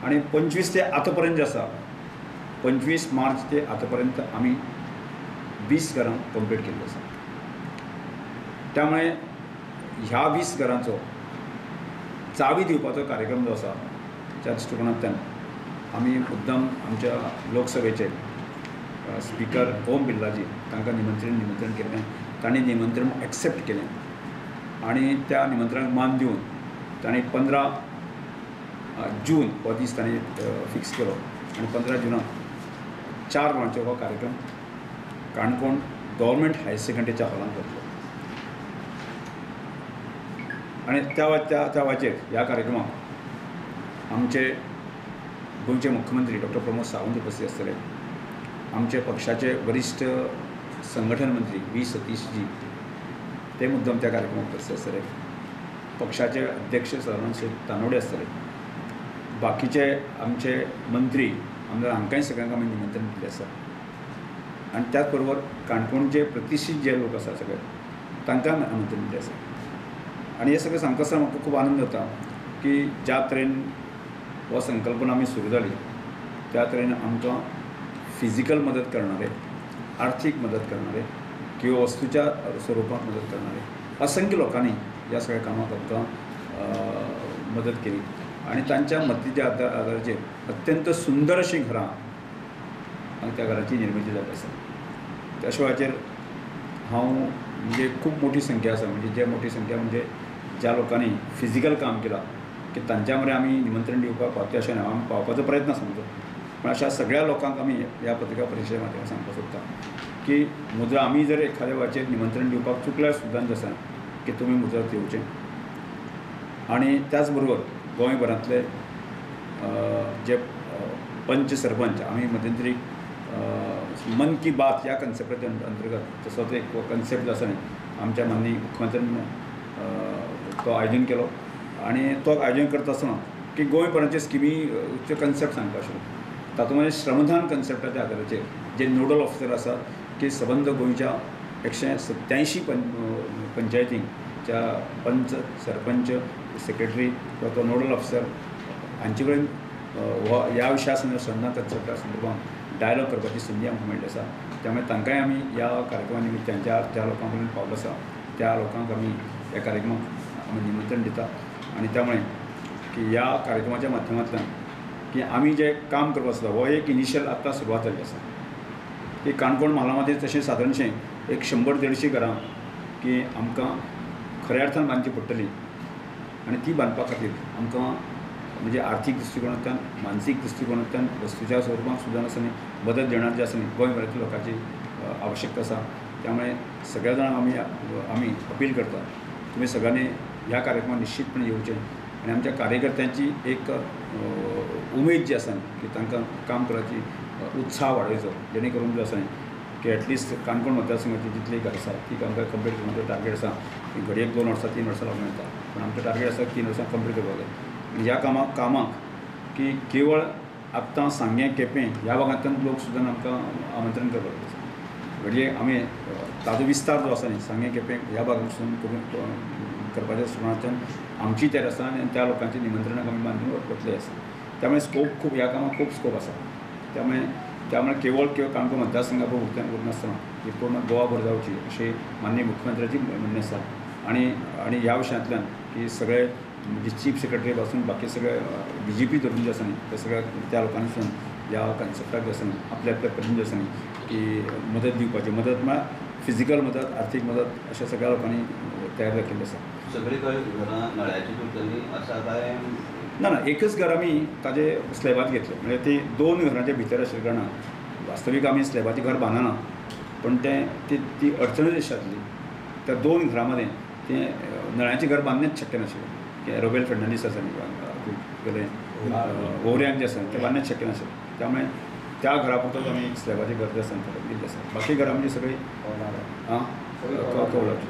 आनी 25 ते आतां पर्यंत जे आसा 25 मार्च ते आतां पर्यंत आमी 20 घरां कंप्लीट केल्ली आसा. त्यामुळे ह्या 20 घरांचो चावी दिवपाचो कार्यक्रम जो आसा त्या दृश्टिकोणांतल्यान आमी मुद्दम आमच्या लोकसभेचे स्पीकर ओम बिर्लाजी तांकां निमंत्रण केलें. तांणी निमंत्रण एक्सेप्ट केलें आनी त्या निमंत्रणाक मान दिवन तांणी 15 जून हो दीस तांणी फिक्स केलो आनी 15 जुनाक 4 वरांचो हो कार्यक्रम काणकोण गव्हर्मेंट हायर सेकंडरीच्या हॉलांत जातलो. आनी त्या वाचेर ह्या कार्यक्रमाक आमचे गोंयचे मुख्यमंत्री डॉक्टर प्रमोद सावंत उपस्थित आसतले, आमचे पक्षाचे वरिश्ठ संघटन मंत्री we सतीशजी ते मुद्दम त्या कार्यक्रमाक उपस्थित आसतले, पक्षाचे अध्यक्ष सदानंद शेट तानोडे आसतले, बाकीचे आमचे मंत्री आमदार हांकांय सगळ्यांक आमी निमंत्रण दिल्लें आसा. आनी त्याच बरोबर काणकोणचे प्रतिश्ठीत जे लोक आसा सगळे तांकां आमी आमंत्रण दिल्लें आसा. आनी हें सगळें सांगता आसतना म्हाका खूब आनंद जाता की ज्या तरेन हो संकल्पना आमी सुरू जाली त्या तरेन आमकां फिजिकल मदत करणारे, आर्थीक मदत करणारे किंवा वस्तूच्या स्वरूपात मदत करणारे असंख्य लोकांनी ह्या सगळ्या कामाक आमकां मदत केली आनी तांच्या मदतीच्या आदाराचेर अत्यंत सुंदर अशीं घरां आनी त्या घराची निर्मिती जाल्ली आसा. त्या वेळाचेर हांव म्हणजे खूब मोठी संख्या आसा, म्हणजे जे मोठी संख्या म्हणजे ज्या लोकांनी फिजिकल काम केलां की तांच्या मरे आमी निमंत्रण दिवपाक पावते अशें ना, आमी पावपाचो प्रयत्न आसा. पूण अशा सगळ्या लोकांक आमी ह्या पत्रिका परिशदे माध्यमांत सांगपाक सोदता की मुद्रा आमी जर एखाद्या वेळाचेर निमंत्रण दिवपाक चुकल्यार सुद्दां आसा की तुमी मुजरत येवचें. आनी त्याच बरोबर गोंयभरांतले जे पंच सरपंच आमी मध्यंतरी मन की बात ह्या कन्सेप्टाच्या अंतर्गत तसोच एक कन्सेप्ट जो आसा न्ही आमच्या माननीय मुख्यमंत्र्यान तो आयोजन केलो आनी तो आयोजन करता आसतना की गोंयभरांचे स्किमीचे कन्सेप्ट सांगपा आशिल्लो. तातूंत म्हणजे श्रमदान कन्सेप्टाच्या आदाराचेर जे नोडल ऑफिसर आसा की सबंद गोंयच्या 187 पंचायतींच्या पंच सरपंच सेक्रेटरी किंवा तो नोडल ऑफिसर हांचे कडेन हो ह्या विशया संदर्भात श्रमदान कन्सेप्टा संदर्भात डायलॉग करपाची संदी आमकां मेळ्ळी आसा. त्यामुळे तांकांय आमी ह्या कार्यक्रमा निमित्तान ज्या ज्या लोकां पर्यंत पावलो आसा त्या लोकांक आमी ह्या कार्यक्रमाक आमी निमंत्रण दिता. आनी त्यामुळे की ह्या कार्यक्रमाच्या माध्यमांतल्यान की आमी जे काम करपाक आसता हो एक इनिशियल आत्तां सुरवात जाल्ली आसा की काणकोण म्हालामध्ये तशें सादारणशें एक 100-150 घरां की आमकां खऱ्या अर्थान बांदची पडटली आनी ती बांदपा खातीर आमकां म्हणजे आर्थीक दृश्टिकोणांतल्यान, मानसीक दृश्टिकोणांतल्यान, वस्तूच्या स्वरुपांत सुद्दां आसा न्ही मदत देणार जे आसा न्ही गोंयभरांतल्या लोकांची आवश्यकता आसा. त्यामुळे सगळ्या जाणांक आमी आमी अपील करता तुमी सगळ्यांनी ह्या कार्यक्रमात निश्चितपणे येवचें आनी आमच्या कार्यकर्त्यांची एक उमेद जी आसा न्ही की तांकां काम करपाची उत्साह वाडयचो जेणे करून जो आसा न्ही की एटलिस्ट काणकोण मतदारसंघाची जितली घरां आसा ती आमकां कंप्लीट करपाचो टार्गेट आसा की घडयेक 2 वर्सां 3 वर्सां लागूं येता, पूण आमचें टार्गेट आसा 3 वर्सां कंप्लीट करपाक जाय. आनी ह्या कामाक की केवळ आत्तां सांगें केपें ह्या भागांतल्यान लोक सुद्दां आमकां आमंत्रण करपाक आसा. घडये आमी ताजो विस्तार जो आसा न्ही सांगें केपें ह्या भागांतसून करपाच्या दृश्टिकोणांतल्यान आमची तयारी आसा आनी त्या लोकांची निमंत्रणाक आमी बांदून वतले आसा. त्यामुळे स्कोप खूब ह्या कामाक खूब स्कोप आसा. त्यामुळे त्यामुळे केवळ केवळ काणकोण मतदारसंघा उरनासतना ही पूर्ण गोवाभर जावची अशी माननीय मुख्यमंत्र्याची म्हणणें आसा. आनी आनी ह्या विशयांतल्यान की सगळे म्हणजे चीफ सेक्रेटरी पासून बाकी सगळे डी जी पी धरून जे आसा न्ही ते सगळ्या त्या लोकांनी सून ह्या कन्सेप्टाक जे आसा न्ही आपल्या आपल्या पद्दतीन जे आसा न्ही की मदत दिवपाची, मदत म्हळ्यार फिजिकल मदत, आर्थीक मदत अशा सगळ्या लोकांनी तयार केल्ली आसा. सगळी घरां नळ्याची उरतली आसा काय ना? ना, एकच घर आमी ताजे स्लॅबात घेतलें, म्हणजे ती 2 घरांच्या भितर आशिल्ल्या कारणान वास्तवीक आमी स्लॅबाचें घर बांदना, पण तें ती ती अडचणच अशी जातली त्या 2 घरां मदें तें नळ्याचें घर बांदणेंच शक्य नाशिल्लें. की रोबेल फर्नांडीस आसा न्ही गेले ओवऱ्यांक जें आसा तें बांदणेंच शक्य नाशिल्लें. त्यामुळे त्या घरा पुरतोच आमी स्लॅबाचें घर जें आसा तें दिल्लें आसा. बाकी घरां म्हणजे सगळीं आं कवलाची.